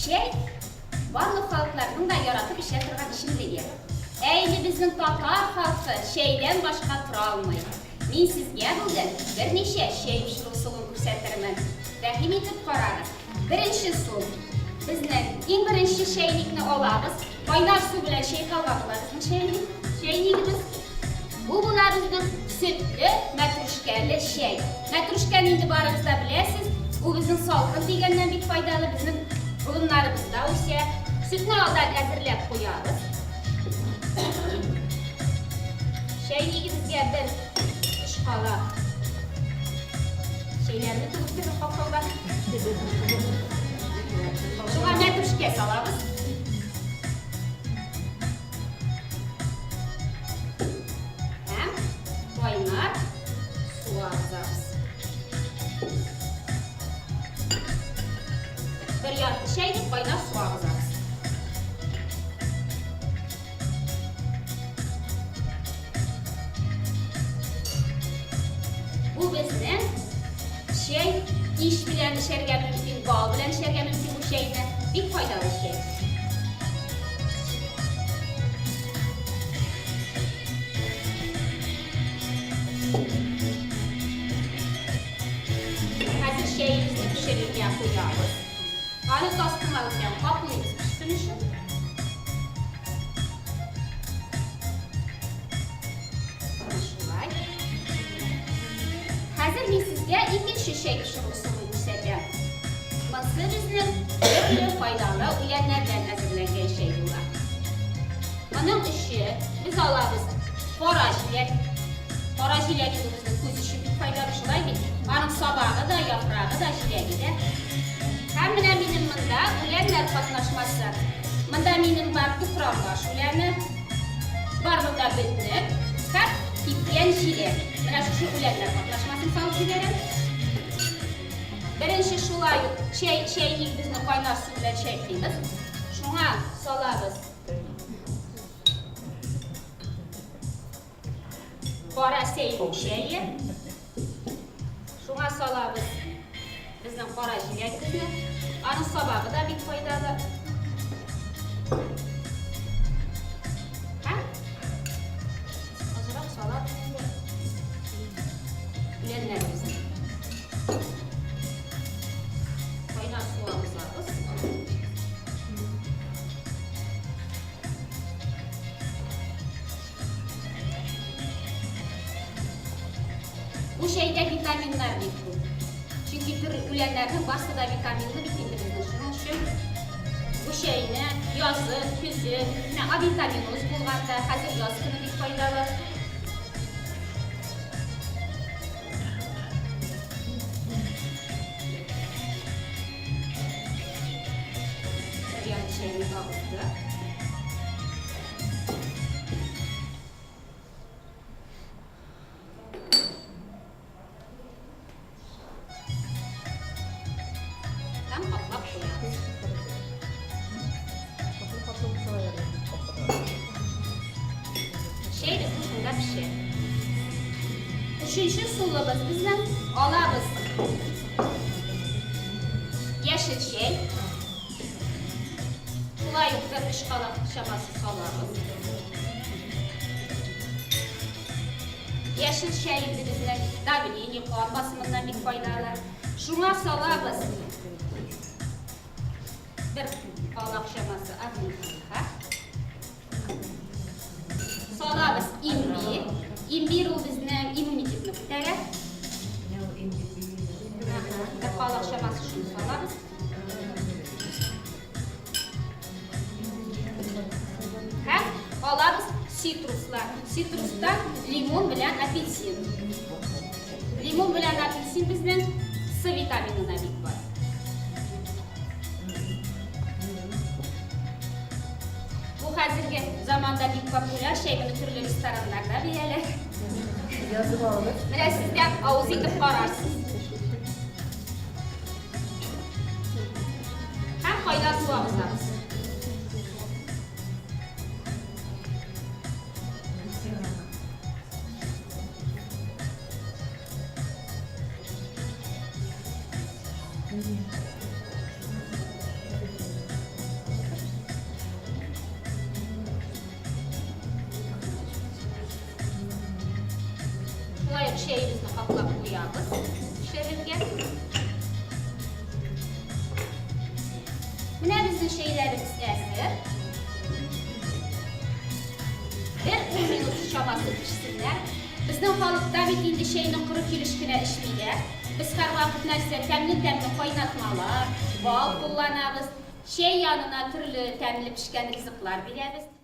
Чәй барлык халыкларның да яратып эчә торган эчемлеге. Ә инде безнең татар халкы чәйдән башка тора алмый. Мин сезгә бүген берничә чәй пешерү ысулын күрсәтермен. Рәхим итеп карагыз. Беренче ысул. Безнең иң беренче чәйникне алабыз. Кайнар су белән чайкалган була безнең чәйник, чәйнигебез. Бу була безнең сөтле, мәтрүшкәле чәй. Мәтрүшкәне инде барыгыз да беләсез. Ул безнең салкын тигәннән бик файдалы, безнең болыннарыбызда үсә. Сөтне алдан әзерләп куябыз. Чәйнигебезгә бер өч калак чәйләрне түгеп торып капкалга. Шуңа мәтрүшкә салабыз. Һәм кайнар су агызабыз. Бер ярты чәйнек кайнар су агызабыз. Бу безнең чәй иш белән эчәргә мөмкин, бал белән эчәргә мөмкин бу чәйне. Бик файдалы чәй. Хәзер чәебезне пешерергә куябыз. Аны тастымал белән каплыйбыз пешсен өчен. Шулай. Хәзер мин сезгә икенче чәй пешерү ысулын күрсәтәм. Монысы безнең төрле файдалы үләннәрдән әзерләнгән чәй була. Моның өчен без алабыз кара җиләк. Кара җиләк инде безнең күз өчен бик файдалы, шулай бит? Аның сабагы да, яфрагы да, җиләге дә. Һәм менә минем монда үләннәр катнашмасы. Монда минем бар тукранбаш үләне, бар монда бөтнек һәм кипкән җиләк. Менә шушы үләннәр катнашмасын салып җибәрәм. Беренче шулай ук чәй, чәйнигебезне кайнар су белән чайкыйбыз. Шуңа салабыз кара сәйлүк чәе. Шуңа салабыз безнең кара җиләгебезне. Аның сабагы да бик файдалы. Һәм азрак салабыз инде үләннәребезне. Кайнар су агызабыз. Бу чәйдә витаминнар бик күп. Чөнки төрле үләннәрнең барсы да витаминлы бит инде безнең. Шуның өчен бу чәйне язын, көзен, менә авитаминоз булганда, хәзер яз көне бик файдалы. Бер ярты чәйнек агызды. Һәм каплап куябыз. Чәй безнең шунда пешә. Өченче сулыбыз безнең алабыз. Яшел чәй. Шулай ук бер өч калак чамасы салабыз. Яшел чәй инде безнең давление, кан басымыннан бик файдалы. Шуңа салабыз бер калак чамасы облепиха. Салабыз имбир. Имбир ул безнең иммунитетны күтәрә. Бер калак чамасы шуны салабыз. Һәм алабыз ситруслар. Ситрустан лимон белән апельсин. Лимон белән апельсин безнең С витаминына бик бай. Бу хәзерге заманда бик популяр чәй, моны төрле рестораннарда бирәләр. Язып алыгыз. Менә сез дә авыз итеп карарсыз. Һәм кайнар су агызабыз. Шулай ук чәебезне каплап куябыз пешерергә. Менә безнең чәйләребез әзер. Бер ун минут чамасы пешсеннәр. Безнең халыкта бит инде чәйне коры килеш кенә эчмиләр. Без һәрвакыт нәрсә, тәмле-тәмле кайнатмалар, бал кулланабыз. Чәй янына төрле тәмле пешкән ризыклар бирәбез.